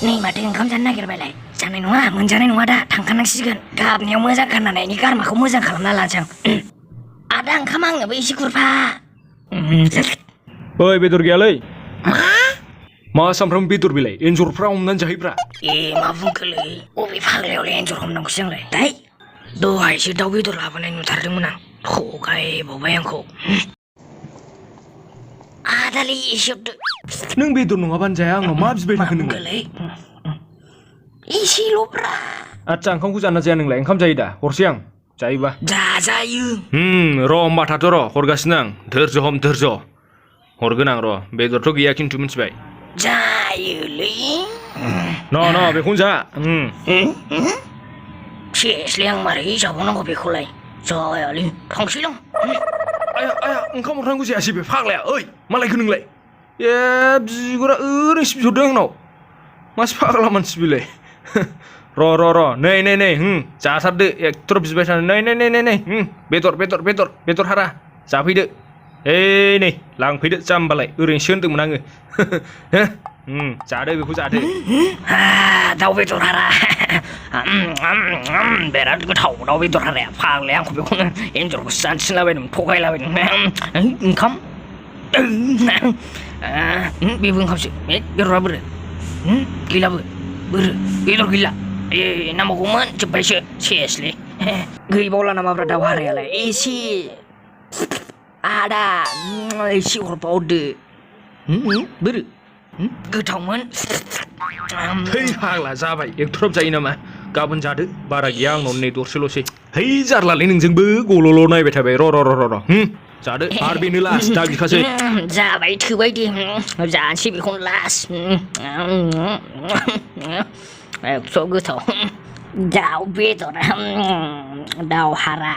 नै माथो ओंखाम जानो नागिरबायलाय जानाय नङा मोनजानाय नङा दा थांखानांसिगोन गाबनायाव मोजां गाननानै गारमाखौ मोजां खालामना लानोसै आं आदा ओंखाम आंनोबो एसे खुरफा ओइ बेदर गैयालै मा मा सामफ्राम बेदर बिलाइ एन्जरफ्रा हमनानै जाहैब्रा ए मा बुंखोलै अबे फाग्लायावलाय एन्जर हमनांगौसै आंलाय दाय दहायसो दाउ बेदर लाबोनाय नुथारदोंमोन आं थगायबावबाय आंखौ आदालै एसे हरदो नों बेदर नङाबानो जाया आंनाव मा बिबाय थाखो नोङो एसेल'ब्रा आदसा ओंखामखौ जाना जाया नोंलाय ओंखाम जायो दा हरसै आं जायोबा जाजायो र' होमबा थाथ' र' हरगासिनो आं धोर्ज हम धोर्ज हरगोन आं र' बेदरथ' गैया खिन्थु मिथिबाय जायोलै न बेखौनो जा सेसलै आं मारै जाबावनांगौ बेखौलाय जायालै थांसैलां आया आया ओंखाम हरनांगौ जायासै बे फाग्लाया ओइ मा लायखो नोंलाय ए बिगुरा ओरैनोसो बिहरदों आंनाव मासे फाग्ला मानसि बेलाय र' नै जाथारदो एक्टर बिबाय थानो नै बेदर हारा जाफैदो ओइ नै लांफैदो जाम्बालाय ओरैनोसो होन्दोंमोन आङो जादो बेखौ जादो दाउ बेदर हारा बिराद गोथाव दाउ बेदर हाराया फाग्लाया आंखौ बेखौनो एन्जरखौ जानो थिनलाबायदों थगायलाबायदों ओंखाम बेबो ओंखामसो बेदरा बोरो गैलाबो बोरो बेदर गैला ए नांबावगौमोन जोब्बायसो सेसलै गैबावला नामाब्रा दाउ हारायालाय एसे आदा एसे हरबावदो बोरो गोथावमोन है फाग्ला जाबाय एक्टराव जायो नामा गाबोन जादो बारा गैया आंनाव नै दरसेल'सै है जारलालै नोंजोंबो गल'ल' नायबाय थाबाय र' जादो आर बेनो लास्ट दा बिखासै जाबाय थोबाय दे जानोसै बेखौनो लास्ट एकस' गोथाव दाउ बेदर दाउ हारा